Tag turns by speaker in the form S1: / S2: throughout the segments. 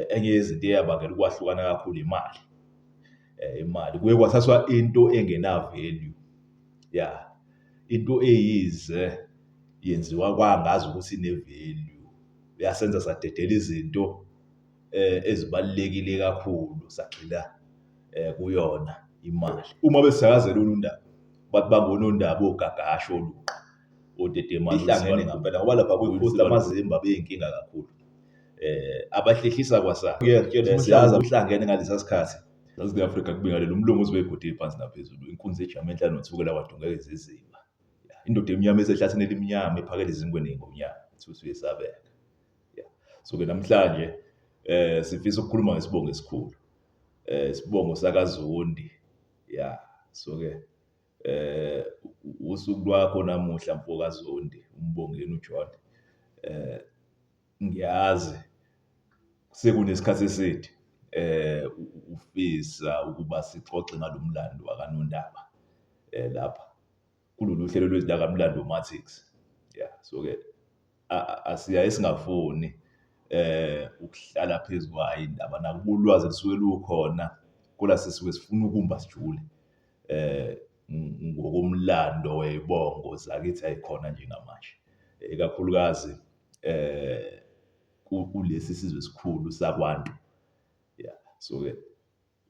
S1: Enye yezinto eyabangela ukwahlukana kakhulu imali. Imali kuye kwathathwa into engena-value, ya, into eyize yenziwa kwangazi ukuthi ine-value. Yasenza sadedela izinto ezibalulekile kakhulu, sagxila kuyona imali. Uma besithakazela uNondaba, bathi bangonondaba ogagasha oluqa, otetemane. Ihlangene ngampela ngoba lapha kwi-post amazimba abeyinkinga kakhulu. Abahlehlisa kwasa. Siyazi uhlangene ngalesa sikhathi. Sazi ke-Afrika kubingelela umlungu uze uyigodi phansi naphezulu. Inkunzi ejame enhla nothukela wadungeka iziziba. Indoda emnyama esehlathini elimnyama ephakela izinkwe ney'ngonyama. Thuthi uyesabeka. Yeah. So-ke namhlanje sifisa ukukhuluma ngesibongo esikhulu. Isibongo sakaZondi. Yeah. So-ke usuku lwakho namuhla mfokaZondi, uMbongeni uJohn. Ngiyazi sekunesikhathi eside ufisa ukuba sixoxe ngalo mlando wakaNondaba lapha kulolu hlelo lwethu lakaMlando-matics. Yeah, so-ke asiyaye singafuni ukuhlala phezu kwayo indaba nakuba ulwazi lusuke lukhona kodwa sisuke sifuna ukumba sijule ngokomlando wey'bongo zakithi ayikhona njengamanje, ikakhulukazi kulesi sizwe esikhulu sakwaNtu. Yeah, so-ke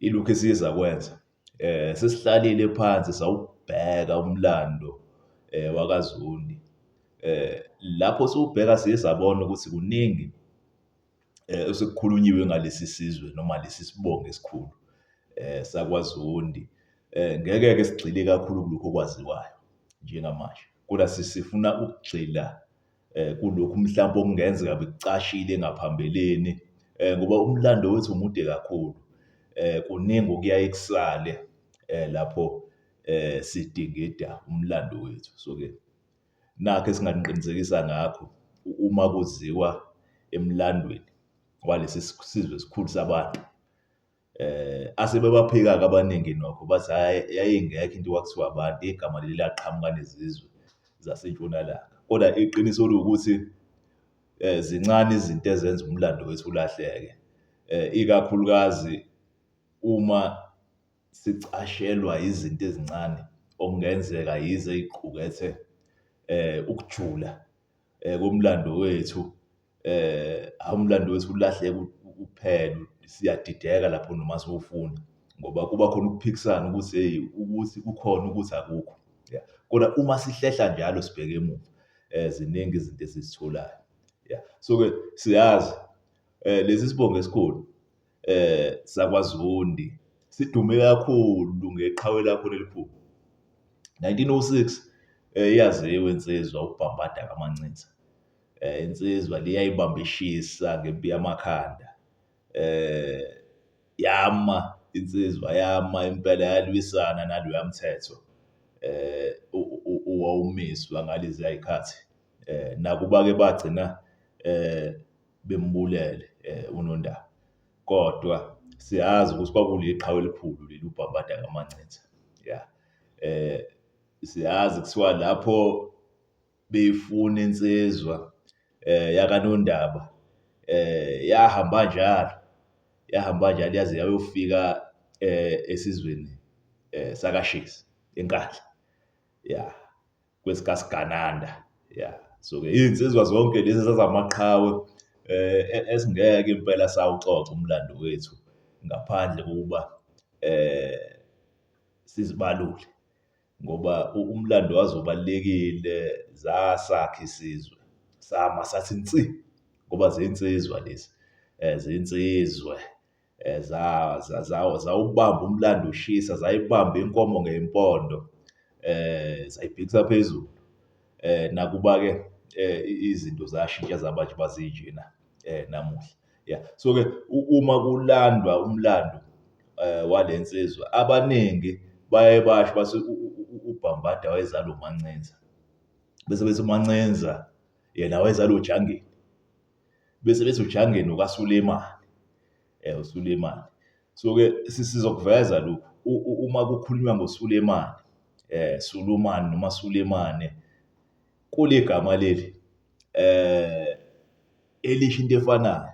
S1: ilokhu esiye sakwenza sesihlalile phansi sawubheka umlando wakaZondi. Lapho siwubheka siye sabona ukuthi kuningi osekukhulunyiwe ngalesi sizwe noma lesi sibongo esikhulu sakwaZondi. Ngeke-ke sigxile kakhulu kulokhu okwaziwayo njengamanje, kodwa sifuna ukugxila kulokhu mhlawumbe okungenzeka bekucashile ngaphambilini ngoba umlando wethu mude kakhulu. Kuningi okuyaye kusale lapho sidingida umlando wethu. So-ke nakhu esinganiqinisekisa ngakho uma kuziwa emlandweni walesi sizwe esikhulu sabantu. Asebebaphika-ke abaningi nokho bathi hhayi yayingekho into okwakuthiwa abantu, igama leli laqhamuka nezizwe zaseNtshonalanga. Kodwa iqiniso liwukuthi zincane izinto ezenza umlando wethu ulahleke, ikakhulukazi uma sicashelwa izinto ezincane okungenzeka yize ey'qukethe ukujula komlando wethu. Umlando wethu ulahleke uphele, siyadideka lapho noma siwufuna ngoba kuba khona ukuphikisana ukuthi hheyi ukuthi kukhona ukuthi akukho. Ya, kodwa uma sihlehla njalo sibheke emuva ziningi izinto esizitholayo. Ya, so-ke siyazi lesi sibongo esikhulu sakwaZondi sidume kakhulu ngeqhawe lakho elikhulu. 1906 iyaziwa insizwa uBhambada kaMancinza. Insizwa le yayibamba ishisa ngempi yamakhanda. Yama insizwa yama impela yalwisana naloya mthetho owawumiswa ngaleziya y'khathi. Nakuba-ke bagcina bembulele uNondaba, kodwa siyazi ukuthi kwakuliqhawe elikhulu leli uBhambada kaMancinza, ya. Siyazi kuthiwa lapho beyifuna insizwa yakaNondaba yahamba njalo, yahamba njalo yaze yayofika esizweni sakaShezi eNkandla, ya, kwesikaSigananda, ya. So-ke iy'nsizwa zonke lezi ezamaqhawe esingeke impela sawuxoxa umlando wethu ngaphandle kokuba sizibalule ngoba umlando wazo ubalulekile, zasakha isizwe sama sathi nsi ngoba zinsizwa lezi, zinsizwe zawubamba umlando ushisa, zayibamba inkomo ngey'mpondo zayibhekisa phezulu. Nakuba-ke izinto zashintsha zaba nje zinjena namuhla. Ya, so-ke uma kulandwa umlando wale nsizwa, abaningi baye basho bathi uBhambada wayezalwa uMancinza, bese bethi uMancinza yena wayezalwa uJangeni, bese bethi uJangeni okaSulemani, uSulemani. So-ke sizokuveza lokhu uma kukhulunywa ngoSulemani, Sulumani noma Sulemane, kuligama leli elisho into efanayo.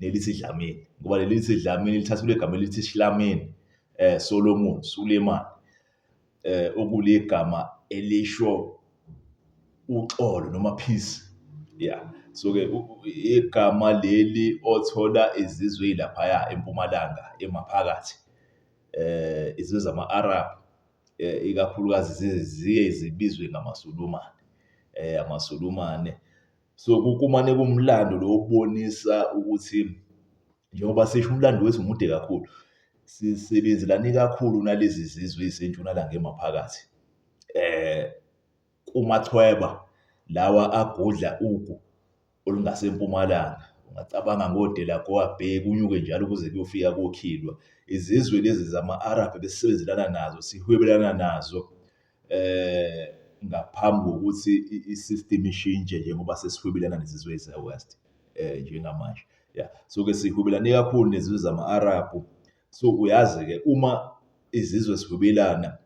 S1: nelithi Dlamini, ngoba leli lithi Dlamini lithathelwe igama elithi Shlamini, Solomon, Suleiman, okuligama elisho uxolo noma peace. Yeah. So-ke igama leli othola izizwe ey'laphaya eMpumalanga emaphakathi, izizwe zama-Arab, ikakhulukazi ziye zibizwe ngamaSulumane, amaSulumane. So kumane kuwumlando lo wokubonisa ukuthi njengoba sisho umlando wethu mude kakhulu, sisebenzelane kakhulu nalezi zizwe ey'sentshonalanga emaphakathi. Kumachweba lawa agudla ugu olungasempumalanga, ungacabanga ngo-Delagoa Bay kunyuke njalo kuze kuyofika koKhilwa. Izizwe lezi zama-Arab besisebenzelana nazo, sihwebelana nazo ngaphambi kokuthi i-system ishintshe njengoba sesihwebelana nezizwe eze-West njengamanje. Ya, so-ke sihwebelane kakhulu nezizwe zama-Arab. So uyazi-ke uma izizwe zihwebelana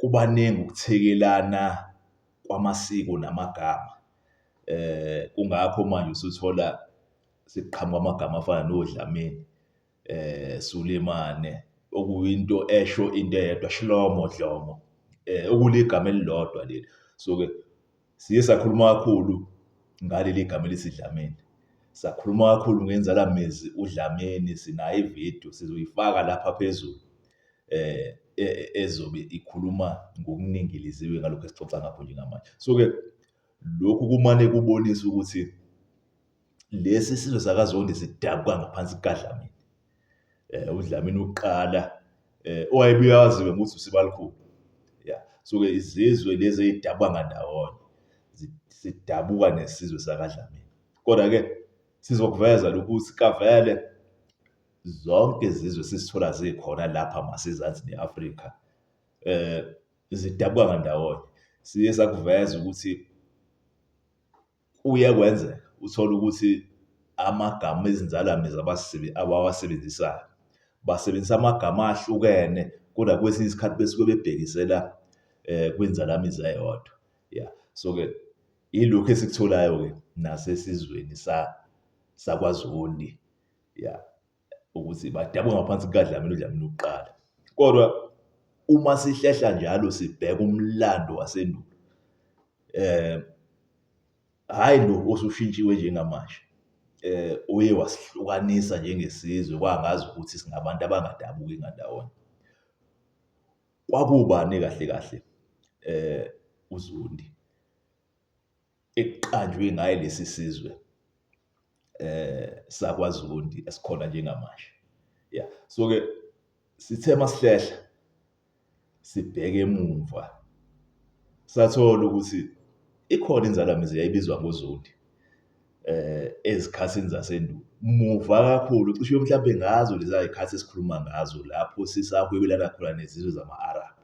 S1: kubaningi ukuthekelana kwamasiko namagama. Kungakho manje usuthola sekuqhamuka amagama afana noDlamini, Sulemane, okuyinto esho into eyodwa, Shlomo Dlomo, okuligama elilodwa leli. So-ke siye sakhuluma kakhulu ngaleli gama elithi Dlamini. Sakhuluma kakhulu ngenzalamizi uDlamini, sinayo ividiyo sizoyifaka lapha phezulu ezobe ikhuluma ngokuningiliziwe ngalokhu esixoxa ngakho njengamanje. So-ke lokhu kumane kubonisa ukuthi lesi sizwe sakaZondi sidabuka ngaphansi kukaDlamini. UDlamini wokuqala owayebuye aziwe ngokuthi uSibalukhulu. Ya, so-ke izizwe lezi ey'dabuka ngandawonye sidabuka nesizwe sakaDlamini. Kodwa-ke sizokuveza lokhu ukuthi kavele zonke izizwe sizithola zikhona lapha masezansi ne-Afrika zidabuka ngandawonye. Siye sakuveza ukuthi kuye kwenzeka uthole ukuthi amagama ezinzalamizi abawasebenzisayo, basebenzisa amagama ahlukene kodwa kwesinye isikhathi besuke bebhekisela kwinzalamizi eyodwa. Ya, so-ke ilokhu esikutholayo-ke nasesizweni sakwaZondi, ya, ukuthi badabuka ngaphansi kukaDlamini, uDlamini wokuqala. Kodwa uma sihlehla njalo sibheka umlando wasendulo, hhayi lo osushintshiwe njengamanje, oye wasihlukanisa njengesizwe kwangazi ukuthi singabantu abangadabuki ngandawonye. Kwakuwubani kahle kahle uZondi ekuqanjwe ngaye lesi sizwe sakwaZondi esikhona njengamanje? Ya, so-ke sithe masihlehla sibheke emumva sathola ukuthi ikhona inzalamizi eyayibizwa ngoZondi ezikhathini zasendulo. Muva kakhulu, cishe mhlampe ngazo leza y'khathi esikhuluma ngazo lapho sisahwebelana khona nezizwe zama-Arab.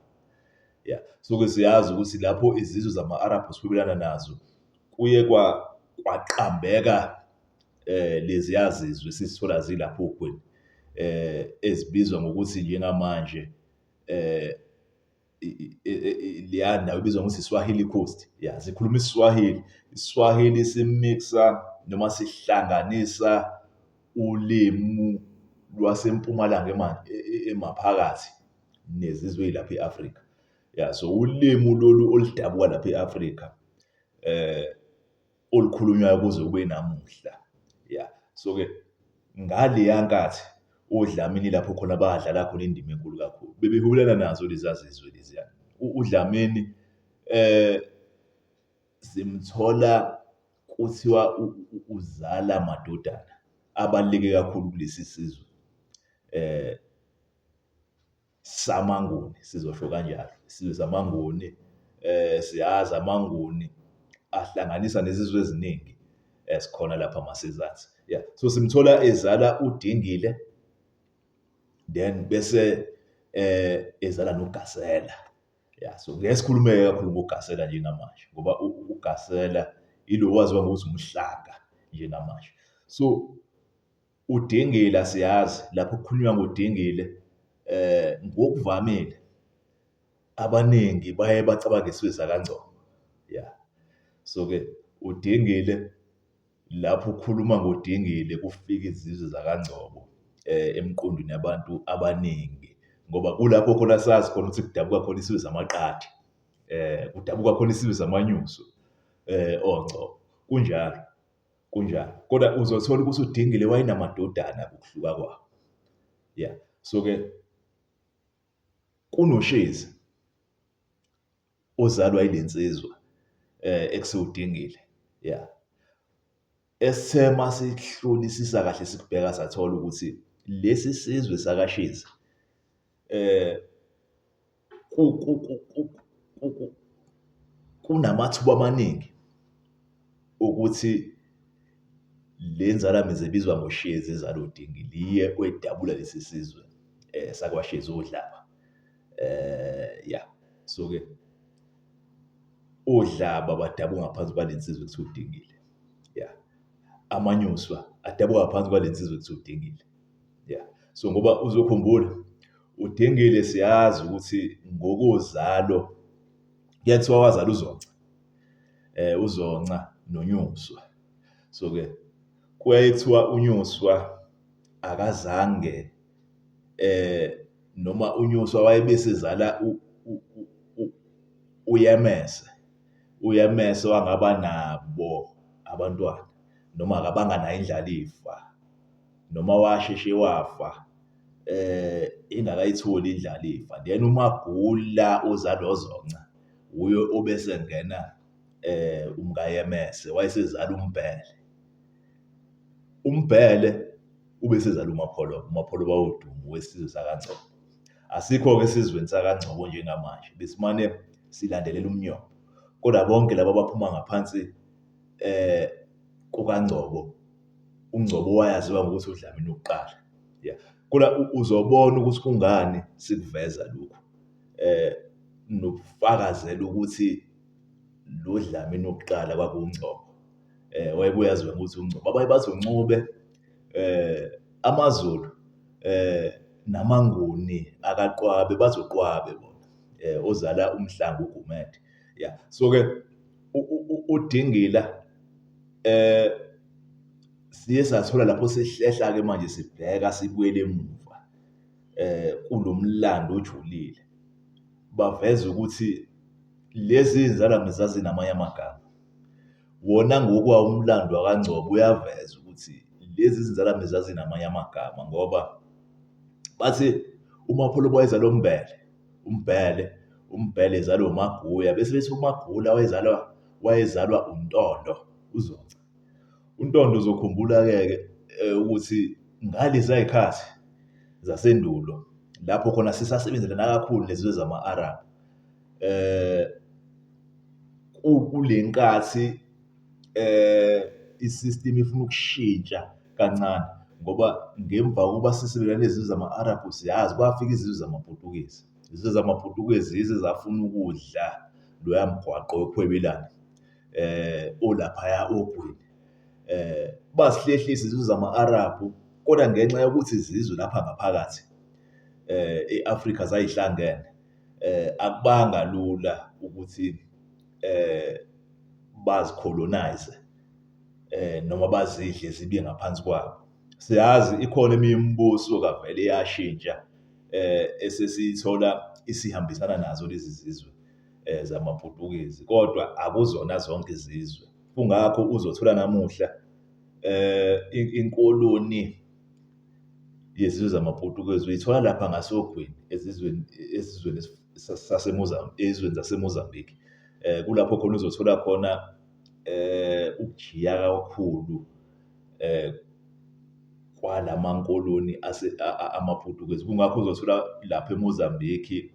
S1: Ya, so-ke siyazi ukuthi lapho izizwe zama-Arab sihwebelana nazo kuye kwaqambeka leziya zizwe esizithola zilapho ogwini ezibizwa ngokuthi njengamanje leya ndawo ibizwa ngokuthi iSwahili Coast. Ya, zikhuluma isiSwahili. IsiSwahili simiksa noma sihlanganisa ulimu lwasempumalanga emaphakathi nezizwe ey'lapha e-Afrika. Ya, so ulimu lolu oludabuka lapha e-Afrika olukhulunywayo kuze kube namuhla. Ya, so-ke ngaleya nkathi oDlamini lapho khona badlala khona indima enkulu kakhulu. Bebehwebelana nazo leziya zizwe leziya. UDlamini simthola kuthiwa uzala amadodana abaluleke kakhulu kulesi sizwe samaNguni, sizosho kanjalo. Isizwe samaNguni siyazi amaNguni ahlanganisa nezizwe eziningi esikhona lapha masezansi. Ya, so simthola ezala uDingile then bese ezala noGasela. Ya, so ngeke sikhulume-ke kakhulu ngoGasela njengamanje ngoba uGasela ilo owaziwa ngokuthi uMhlanga njengamanje. So uDingile asiyazi lapho kukhulunywa ngoDingile ngokuvamile abaningi baye bacabange isizwe sakaNgcobo. Ya, so-ke uDingile. Lapho ukhuluma ngoDingile kufika izizwe zakaNgcobo emqondweni yabantu abaningi ngoba kulapho khona sazi khona ukuthi kudabuka khona isizwe samaQadi, kudabuka khona isizwe samaNyuswa oNgcobo. Kunjalo, kunjalo. Kodwa uzothola ukuthi uDingile wayenamadodana ngokuhluka kwawo. Ya, so-ke kunoShezi ozalwa yile nsizwa ekusuwudingile, ya. Esithe uma sikuhlolisisa kahle sikubheka sathola ukuthi lesi sizwe sakaShezi kunamathuba amaningi ukuthi le nzalamizi ebizwa ngoShezi ezalwa uDingile iye kwedabula lesi sizwe sakwaShezi oDlaba. Ya, so-ke oDlaba badabuka ngaphansi kwale nsizwa ekuthiwa uDingile, ya. AmaNyuswa adabuka ngaphansi kwale nsizwa ekuthiwa uDingile, ya. So ngoba uzokhumbula uDingile siyazi ukuthi ngokozalo kuyaye kuthiwa wazala uZonca, uZonca noNyuswa. So-ke kuyaye kuthiwa uNyuswa akazange noma uNyuswa wayebesezala uYemese, uYemese wangaba nabo abantwana noma akabanga nayo indlalifa noma washeshe wafa engakayitholi indlalifa. Then uMagula ozalwa uZonca wuye obesengena umkaYemese, wayesezala uMbhele. UMbhele ubesezala uMapholoba, uMapholoba wodumo wesizwe sakaNgcobo. Asikho-ke esizweni sakaNgcobo njengamanje, besimane silandelela umnyombo. Kodwa bonke laba abaphuma ngaphansi kukaNgcobo, uNgcobo wayaziwa ngokuthi uDlamini wokuqala. Ya, kodwa uzobona ukuthi kungani sikuveza lokhu nokufakazela ukuthi lo Dlamini wokuqala kwakuwuNgcobo. Wayebuye aziwe ngokuthi uNgcobo. Abanye bathi uNcube, amaZulu namaNguni akaQwabe bathi uQwabe bona, ozala uMhlanga uGumede. Ya, so-ke uDingila siye sathola lapho sihlehla-ke manje sibheka sibuyele emuva kulo mlando ojulile. Baveza ukuthi lezi zinzalamizi zazinamanye amagama. Wona ngokwawo umlando wakaNgcobo uyaveza ukuthi lezi zinzalamizi zazinamanye amagama ngoba bathi uMapholoba wayezalwa uMbele, uMbhele, uMbhele ezalwa uMaguya bese bethi uMagula wayezalwa wayezalwa uNtondo, uZonca. UNtondo uzokhumbula-ke ke ukuthi ngaleza y'khathi zasendulo lapho khona sisasebenzelana kakhulu nezizwe zama-Arab, kule nkathi i-system ifuna ukushintsha kancane ngoba ngemva kokuba sisebenzela nezizwe zama-Arab siyazi kwafika izizwe zamaPutukezi. Izizwe zamaPutukezi yizo ezafuna ukudla loya mgwaqo wokuhwebelana olaphaya ogwini. Bazihlehlisa izizwe zama-Arab kodwa ngenxa yokuthi izizwe lapha ngaphakathi e-Afrika zayihlangene, akubanga lula ukuthi bazi-colonise noma bazidle zibe ngaphansi kwabo. Siyazi ikhona eminye imibuso kavele yashintsha esesiyithola isihambisana nazo lezi zizwe zamaPutukezi, kodwa akuzona zonke izizwe. Kungakho uzothola namuhla inkoloni yezizwe zamaPutukezi uyithola lapha ngasogwini ezizweni esizweni ezweni zaseMozambique. Kulapho khona uzothola khona ukujiya kakhulu kwalamankoloni amaPutukezi. Kungakho uzothola lapha eMozambique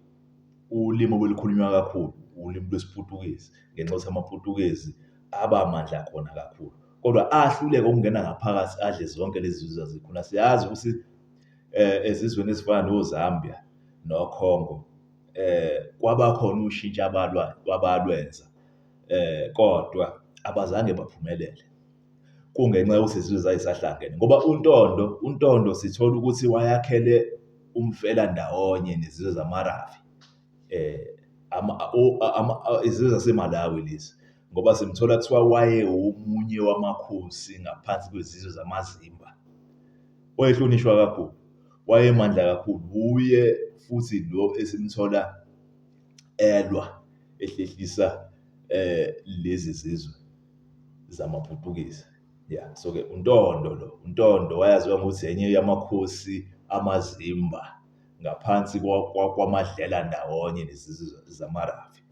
S1: ulimi obelukhulunywa kakhulu ulimi lwesiPutukezi ngenxa yokuthi amaPutukezi aba mandla khona kakhulu. Kodwa ahluleka ukungena ngaphakathi adle zonke lezi zizwe zazikhona. Siyazi ukuthi ezizweni ezifana noZambia noCongo kwaba khona ushintsho abalwenza kodwa abazange baphumelele. Kungenxa yokuthi izizwe zayisahlangene ngoba uNtondo, uNtondo sithola ukuthi wayakhele umfelandawonye nezizwe zamaRavi, izizwe zaseMalawi lezi. Ngoba simthola kuthiwa wayewomunye wamakhosi ngaphansi kwezizwe zamaZimba. Wayehlonishwa kakhulu, wayemandla kakhulu. Wuye futhi lo esimthola elwa ehlehlisa lezi zizwe zamaPutukezi. Ya, so-ke uNtondo lo, uNtondo wayaziwa ngokuthi enye yamakhosi amaZimba ngaphansi kwamadlelandawonye nezizwe zamaRafi.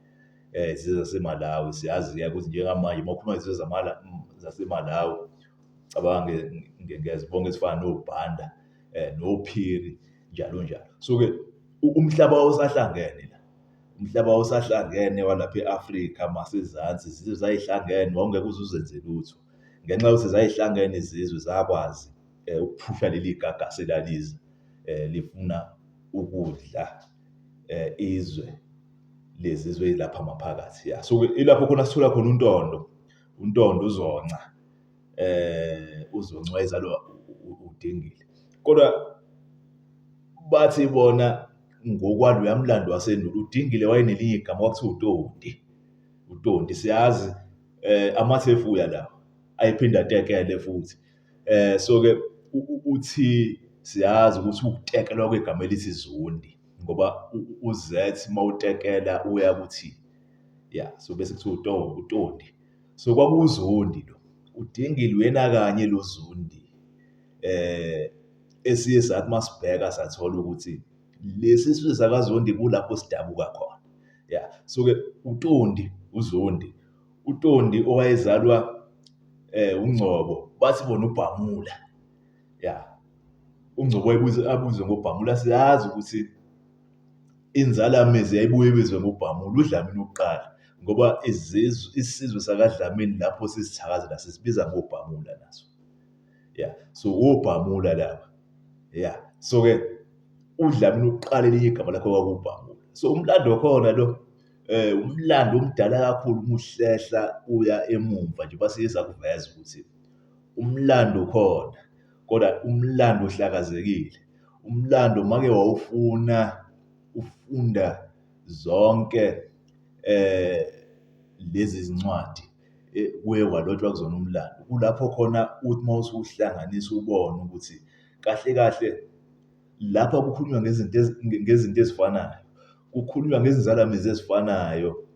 S1: Izizwe zaseMalawi siyazi-ke ukuthi njengamanje uma ukhuluma ngezizwe zaseMalawi, cabanga ngezibongo ezifana noBhanda noPhiri, njalo njalo. So-ke umhlaba wawusahlangene la, umhlaba wawusahlangene walapha e-Afrika masezansi, izizwe zay'hlangene, wawungeke uze uzenze lutho. Ngenxa yokuthi zay'hlangene izizwe zakwazi ukuphusha leli gagasi elaliza lifuna ukudla izwe lezizwe ey'lapha maphakathi. Ya, so-ke ilapho khona sithola khona uNtondo, uNtondo uZonca, uZonca wayezalwa uDingile. Kodwa bathi bona ngokwaloya mlando wasendulo uDingile wayenelinye igama kwakuthiwa uTondi, uTondi. Siyazi amathefuya lawa ayephinde atekele futhi. So-ke uthi siyazi ukuthi ukutekelwa kwegama elithi Zondi ngoba u-Z uma utekela uya ku-T. Ya, so bese kuthiwa uTondi. So kwakuwuZondi lo, uDingile uyena kanye lo Zondi esiye sathi masibheka sathola ukuthi lesi sizwe sakaZondi kulapho sidabuka khona. Ya, so-ke uTondi, uZondi, uTondi owayezalwa uNgcobo, bathi bona uBhamula. Ya, uNgcobo wayebuze abuzwe ngoBhamula, siyazi ukuthi inzalamizi yayibuye ibizwe ngoBhamula, uDlamini wokuqala ngoba izizwe, isizwe sakaDlamini lapho sisithakazela sisibiza ngoBhamula naso. Ya, so oBhamula laba. Ya, so-ke uDlamini wokuqala elinye igama lakhe kwakuwuBhamula. So umlando okhona lo umlando omdala kakhulu uma uhlehla uya emumva nje basiye sakuveza ukuthi umlando ukhona kodwa umlando uhlakazekile. Umlando make wawufuna ufunda zonke lezi zincwadi kuye kwalotshwa kuzona umlando. Kulapho khona uthi uma usuwuhlanganisa ubone ukuthi kahle kahle lapha kukhulunywa ngezinto ngezinto ezifanayo, kukhulunywa ngezinzalamizi ezifanayo,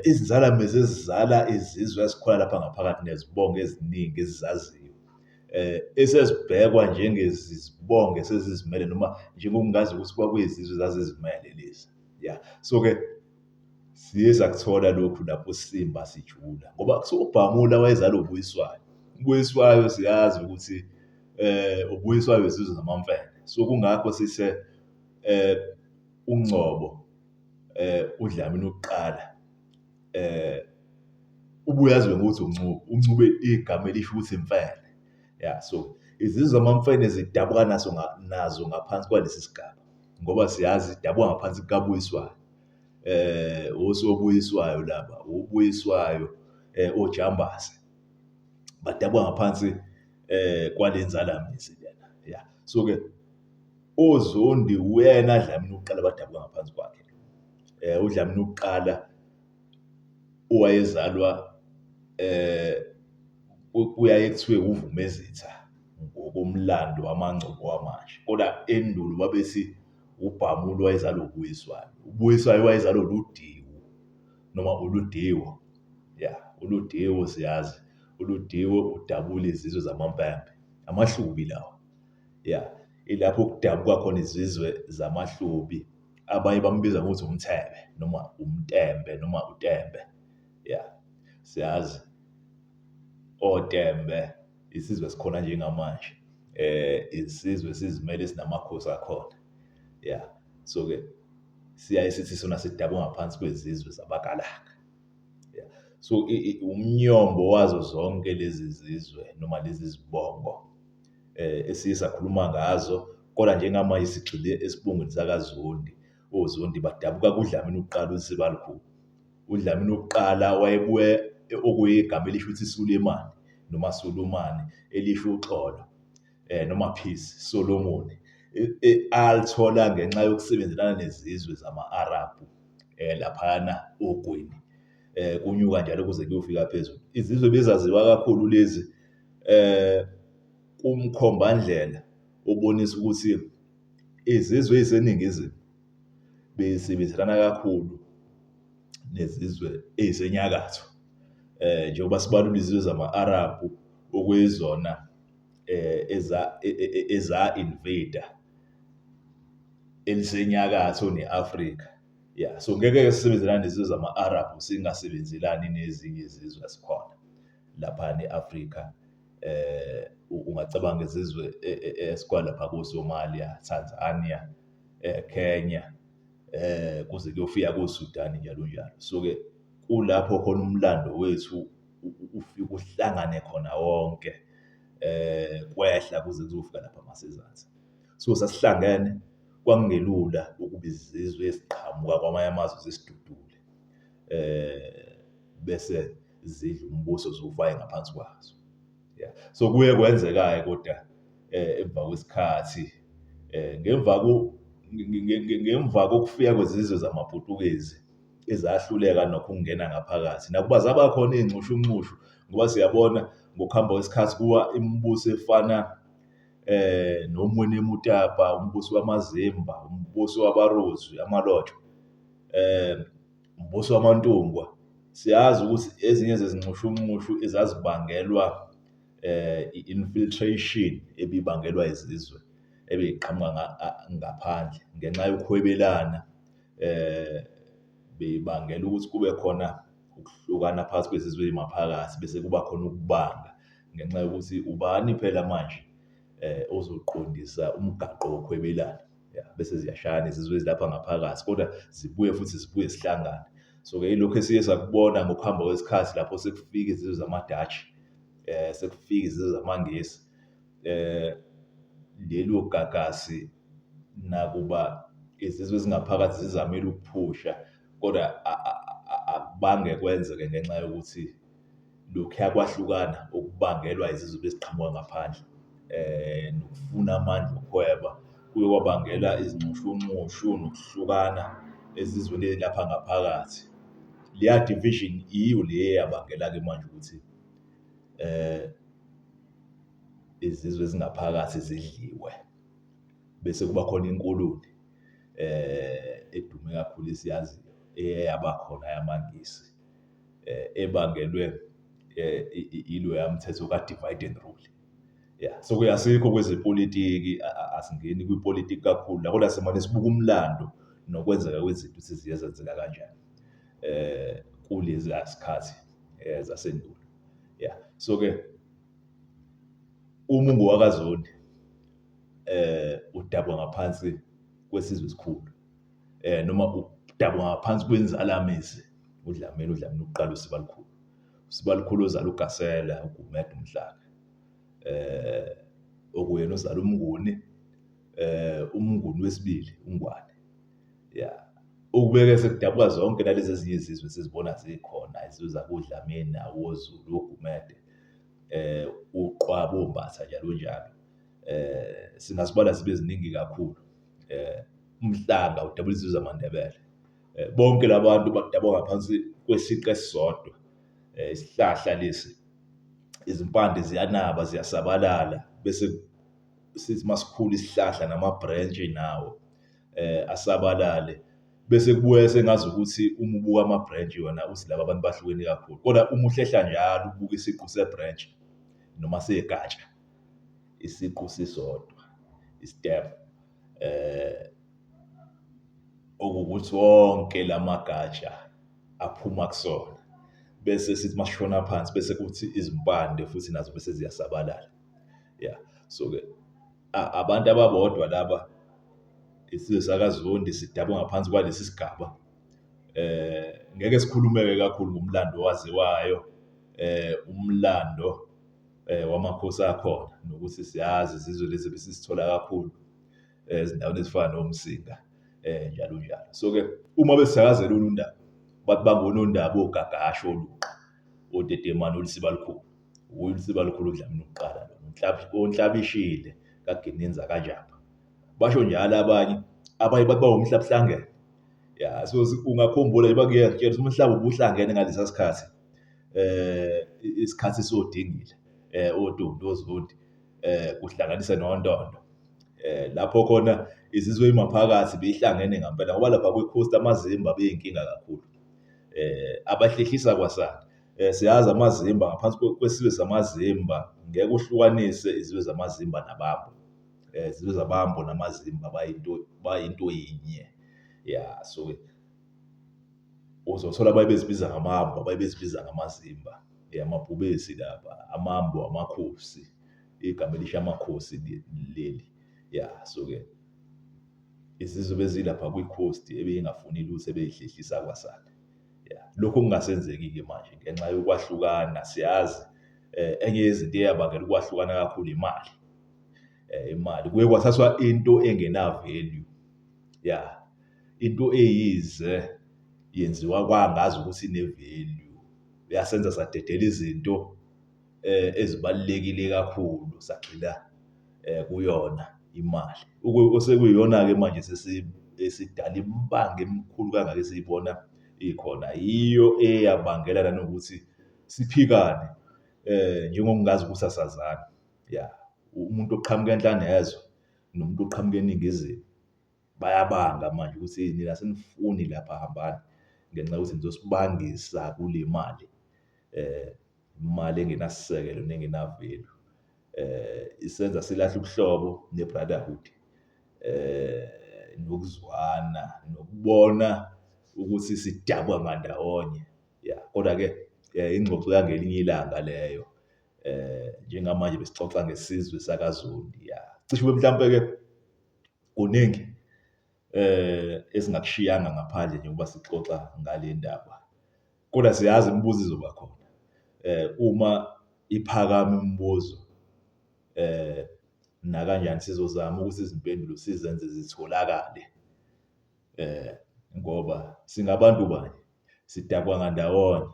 S1: izinzalamizi ezizala izizwe ezikhona lapha ngaphakathi nezibongo eziningi esizaziyo esezibhekwa njengezibongo esezizimele noma njengokungazi ukuthi kwakuyizizwe ezazizimele lezi. Ya, so-ke siye sakuthola lokhu lapho simba sijula ngoba kuthiwa uBhamula wayezalwa uBuyiswayo. UBuyiswayo siyazi ukuthi uBuyiswayo wezizwe zamaMfene. So kungakho sise uNgcobo uDlamini wokuqala ubuye aziwe ngokuthi uNcube. UNcube igama elisho ukuthi imfene. Ya, so izizwe zamaMfene zidabuka naso nazo ngaphansi kwalesi sigaba ngoba siyazi zidabuka ngaphansi kukaBuyiswayo. OsoBuyiswayo laba, uBuyiswayo oJambase badabuka ngaphansi kwale nzalamizi lena. Ya, so-ke uZondi uyena Dlamini wokuqala abadabuka ngaphansi kwakhe. UDlamini wokuqala owayezalwa kuyaye kuthiwe uVumezitha ngokomlando wamaNgcobo wamanje, kodwa endulo babethi uBhamula wayezalwa uBuyiswayo. UBuyiswayo wayezalwa uLudiwo noma uLudiwo, ya uLudiwo siyazi, uLudiwo udabula izizwe zamaMpembe, amaHlubi lawa, ya ilapho kudabuka khona izizwe zamaHlubi. Abanye bambiza ngokuthi uMthebe noma uMtembe noma uTembe, ya siyazi oTembe isizwe esikhona njengamanje isizwe esizimele esinamakhosi akhona, ya. So-ke siyaye sithi sona sidabuka ngaphansi kwezizwe zabaKalanga, ya. So umnyombo wazo zonke lezi zizwe noma lezi zibongo esiye sakhuluma ngazo, kodwa njengamanje sigxile esibongweni sakaZondi. OZondi badabuka kuDlamini wokuqala uSibalukhulu. UDlamini wokuqala wayebuye okuyigama elisho ukuthi Sulemani noma Sulumane elisho uxolo noma peace, Solomon. Alithola ngenxa yokusebenzelana nezizwe zama-Arabhu laphayana oGwini. Kunyuka njalo kuze kuyofika phezulu. Izizwe bezaziwa kakhulu lezi kumkhombandlela obonisa ukuthi izizwe eziseningizimu bezisebenzelana kakhulu nezizwe ezisenyakatho. Njengoba sibalula izizwe zama-Arabhu okuyizona eza-invade-a elisenyakatho ne-Afrika. Ya, so ngeke-ke sisebenzelane nezizwe zama-Arabhu singasebenzelani nezinye izizwe ezikhona laphayana e-Afrika. Ungacabanga izizwe esikhona lapha ko-Somalia, Tanzania, Kenya, kuze kuyofika ko-Sudan njalo njalo. So-ke kulapho khona umlando wethu ufike uhlangane khona wonke kwehla kuze kuzofika lapha ngasezansi. So sasihlangene, kwakungelula ukuba izizwe eziqhamuka kwamanye amazwe zisidudule bese zidla umbuso ziwufake ngaphansi kwazo. Yeah. So kuye kwenzeka-ke kodwa emva kwesikhathi ngemva ngemva kokufika kwezizwe zamaPutukezi ezahluleka nokho ukungena ngaphakathi. Nakuba zaba khona iy'nxushunxushu ngoba siyabona ngokuhamba kwesikhathi kuwa imibuso efana noMwene Mutapa, umbuso wamaZimba, umbuso wabaRozwi, amaLotshwa, umbuso wamaNtungwa. Siyazi ukuthi ezinye zezinxushunxushu ezazibangelwa i-infiltration ebibangelwa izizwe ebeyiqhamuka ngaphandle ngenxa yokuhwebelana beyibangela ukuthi kube khona ukuhlukana phakathi kwezizwe ey'maphakathi bese kuba khona ukubanga ngenxa yokuthi ubani phela manje ozoqondisa umgaqo wokuhwebelana. Ya, bese ziyashayana izizwe ezilapha ngaphakathi kodwa zibuye futhi zibuye zihlangane. So-ke yilokhu esiye sakubona ngokuhamba kwesikhathi lapho sekufika izizwe zama-Dutch, sekufika izizwe zamaNgisi, lelo gagasi nakuba izizwe ezingaphakathi zizamile ukuphusha kodwa akubange kwenzeke ngenxa yokuthi lokhuya kwahlukana okubangelwa izizwe beziqhamuka ngaphandle nokufuna amandla okuhweba kuye kwabangela izinxushunxushu nokuhlukana ezizweni ey'lapha ngaphakathi. Leya division iyo le eyabangela-ke manje ukuthi izizwe ezingaphakathi zidliwe bese kuba khona inkuluni edume kakhulu esiyaziyo eyaba khona yamaNgisi ebangelwe iloya mthetho ka-divide and rule. Ya, so-ke asikho kwezepolitiki, asingeni kwipolitiki kakhulu la, kodwa simane sibuka umlando nokwenzeka kwezinto ukuthi ziye zenzeka kanjani kuleziya zikhathi zasendulo. Ya, so-ke uma ungowakaZondi udabuka ngaphansi kwesizwe esikhulu noma udabuka ngaphansi kwenzalamizi uDlamini, uDlamini uqala uSibalukhulu. USibalukhulu ozala uGasela, uGumede, uMhlanga okuyena ozala uMnguni, uMnguni wesibili uNgwane. Ya, ukube-ke sekudabuka zonke nalezi ezinye izizwe esizibona zikhona, izizwe zakoDlamini, awoZulu, oGumede, uQwabe, oMbatha njalo njalo. Singazibala zibe ziningi kakhulu. UMhlanga udabula izizwe zamaNdebele. Bonke la bantu badabuka ngaphansi kwesiqu esisodwa, isihlahla lesi. Izimpande ziyanaba ziyasabalala bese sithi masikhula isihlahla nama-branch nawo asabalale. Bese kubuye sengazukuthi uma ubuka ama-branch wena uthi laba bantu bahlukene kakhulu, kodwa uma uhlehla njalo ubuka isiqu se-branch noma segatsha, isiqu sisodwa, i-stem. Okuwukuthi wonke la magatsha aphuma kusona bese sithi masishona phansi bese kuthi izimpande futhi nazo bese ziyasabalala. Ya, so-ke abantu ababodwa laba isizwe sakaZondi sidabuka ngaphansi kwalesi sigaba. Ngeke sikhulume-ke kakhulu ngomlando owaziwayo, umlando wamakhosi akhona nokuthi siyazi izizwe lezi ebesizithola kakhulu ezindaweni ezifana noMsinga njalo njalo. So-ke uma besithakazela uNondaba, bathi bangonondaba oGagashe oLuqa, oTetemane oLusibalukhulu. Wuye uLusibalukhulu uDlamini wokuqala lona, oNhlabishile kaGininza kaNjapha. Basho njalo abanye, abanye bathi bawuMhlabuhlangene. Ya, so ungakhumbula njengoba ngike ngakutshela ukuthi umhlaba ubuhlangene ngalesa sikhathi, isikhathi sodingile, oDondo, oZondi, kuhlanganise noNdondo. Lapho khona izizwe ey'maphakathi bey'hlangene ngampela ngoba lapha kwi-coast amaZimba abeyinkinga kakhulu. Abahlehlisa kwasani. Siyazi amaZimba ngaphansi kwesizwe samaZimba ngeke uhlukanise izizwe zamaZimba nabaMbo. Izizwe zabaMbo namaZimba bayinto yinye. Ya, so uzothola abaye bezibiza ngamaMbo, abaye bezibiza ngamaZimba. Amabhubesi lapha, amaMbo, amakhosi, igama elisho amakhosi leli. Ya, so-ke izizwe bezilapha kwi-coast ebey'ngafuni lutho ebey'hlehlisa kwasani. Ya, lokhu okungasenzeki-ke manje ngenxa yokwahlukana siyazi enye yezinto eyabangela ukwahlukana kakhulu imali. Imali kuye kwathathwa into engena-value, ya, into eyize yenziwa kwangazi ukuthi ine-value. Yasenza sadedela izinto ezibalulekile kakhulu sagxila kuyona imali. Osekuyiyona-ke manje esidala imibango emikhulu kangaka esiyibona ikhona. Yiyo eyabangela nanokuthi siphikane njengokungazi ukuthi asazani. Ya, umuntu oqhamuka enhla nezwe nomuntu oqhamuka eningizimu bayabanga manje ukuthi nina asinifuni lapha hambani ngenxa yokuthi nizosibangisa kule mali imali engenasisekelo nengena-value. Isenza silahle ubuhlobo ne-brotherhood, nokuzwana, nokubona ukuthi sidabuka ngandawonye. Ya, kodwa-ke ingxoxo yangelinye ilanga leyo. Njengamanje besixoxa ngesizwe sakaZondi, ya. Cishe kube mhlampe-ke kuningi esingakushiyanga ngaphandle njengoba sixoxa ngale ndaba. Kodwa siyazi imibuzo izoba khona. Uma iphakama imibuzo nakanjani sizozama ukuthi izimpendulo sizenze zitholakale ngoba singabantu banye, sidabuka ngandawonye.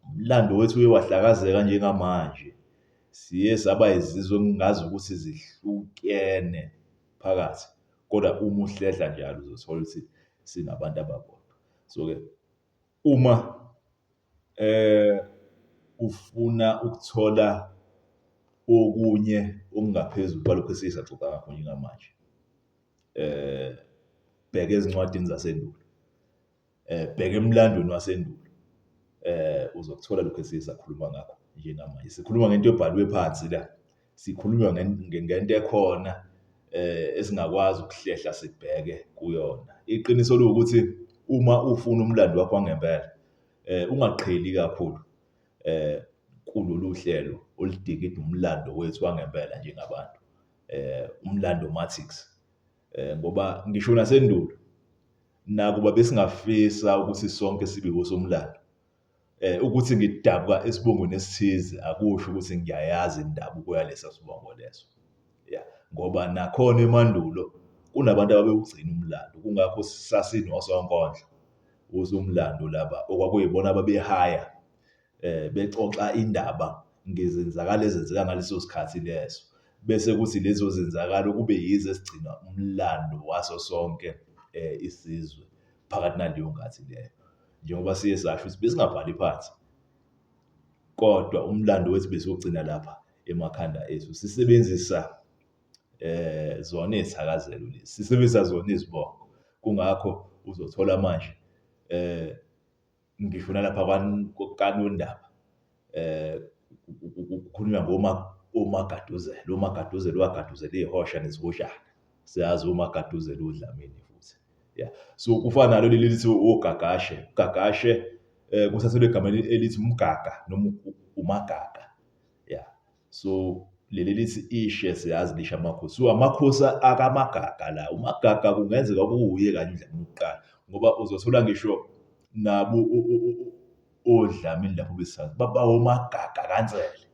S1: Umlando wethu uye wahlakazeka njengamanje, siye saba izizwe engingazi ukuthi zihlukene phakathi, kodwa uma uhlehla njalo uzothola ukuthi singabantu ababodwa. So-ke uma ufuna ukuthola okunye okungaphezulu kwalokhu esiye saxoxa ngakho njengamanje, bheka ezincwadini zasendulo, bheka emlandweni wasendulo, uzokuthola lokhu esiye sakhuluma ngakho njengamanje. Sikhuluma ngento ebhaliwe phansi la, sikhuluma ngento ekhona esingakwazi ukuhlehla sibheke kuyona. Iqiniso liwukuthi uma ufuna umlando wakho wangempela, ungaqheli kakhulu kulolu hlelo oludikida umlando wethu wangempela njengabantu, umlando-matics. Ngoba ngisho nasendulo, nakuba besingafisa ukuthi sonke sibe osomlando, ukuthi ngidabuka esibongweni esithize akusho ukuthi ngiyayazi indabuko yalesa sibongo leso. Ya, ngoba nakhona emandulo kunabantu ababewugcina umlando, kungakho sasinosonkondlo, osomlando laba okwakuyibona ababehaya bexoxa indaba ngezenzakalo ezenzeka ngaleso sikhathi leso. Bese kuthi lezo zenzakalo kube yizo ezigcina umlando waso sonke isizwe phakathi naleyo nkathi leyo. Njengoba siye sasho ukuthi besingabhali phansi, kodwa umlando wethu besiwugcina lapha emakhanda ethu, sisebenzisa zona iy'thakazelo lezi, sisebenzisa zona izibongo. Kungakho uzothola manje ngisho nalapha kaNondaba kukhulunywa oMagaduzela, uMagaduzela wagaduzela iy'hosha nezihoshana. Siyazi uMagaduzela uDlamini futhi, ya. So kufana nalo leli elithi oGagashe, uGagashe kuthathelwe egameni elithi umgaga noma umagaga, ya. So leli elithi ishe siyazi lisho amakhosi. So amakhosi akaMagaga la, uMagaga kungenzeka kuwuye kanye uDlamini wokuqala ngoba uzothola ngisho nabo oDlamini lapho besazi bawoMagaga kaNsele,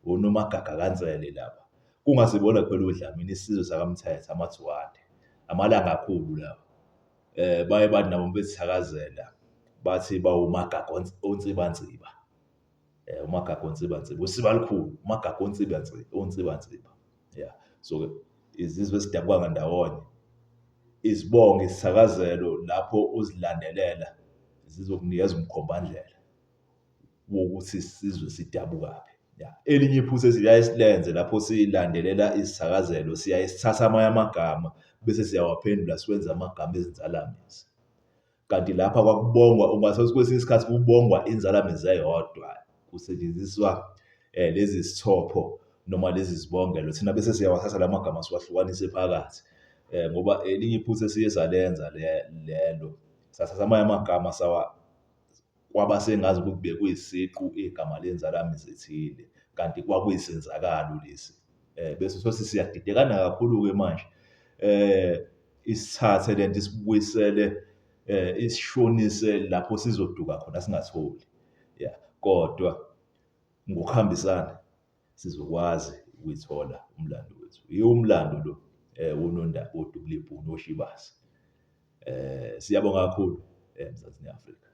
S1: oNomagaga kaNsele laba. Kungasibona kuphela oDlamini, isizwe sakaMthetho, amaDzwane, amaLangakhulu lawa. Baye bathi nabo bezithakazela bathi bawuMagaga oNsibansiba. UMagaga oNsibansiba, usiba lukhulu, uMagaga oNsibansiba, oNsibansiba. Ya, so-ke izizwe esidabuka ngandawonye. Izibongo, isithakazelo lapho uzilandelela zizokunikeza umkhombandlela wokuthi isizwe sidabukaphi. Ya. Elinye iphutha esiyaye silenze lapho silandelela izithakazelo, siyaye sithathe amanye amagama bese siyawaphendula siwenze amagama ezinzalamizi. Kanti lapha kwakubongwa, ungathola ukuthi kwesinye isikhathi kubongwa inzalamizi eyodwa, kusetshenziswa lezi zithopho noma lezi zibongelo. Thina bese siyawathatha la magama siwahlukanise phakathi ngoba elinye iphutha esiye salenza lelo, sathatha amanye amagama sawa kwaba sengazi ukuthi bekuyisiqu igama lenzalamizi ethile kanti kwakuyisenzakalo lesi. Bese sothi siyadidekana kakhulu-ke manje isithathe lento isibuyisele isishonise lapho sizoduka khona singatholi. Ya, kodwa ngokuhambisana sizokwazi ukuyithola umlando wethu. Yiwo umlando lo wonondaba odubula ibhunu oshibase. Siyabonga kakhulu eMzansi ne-Afrika.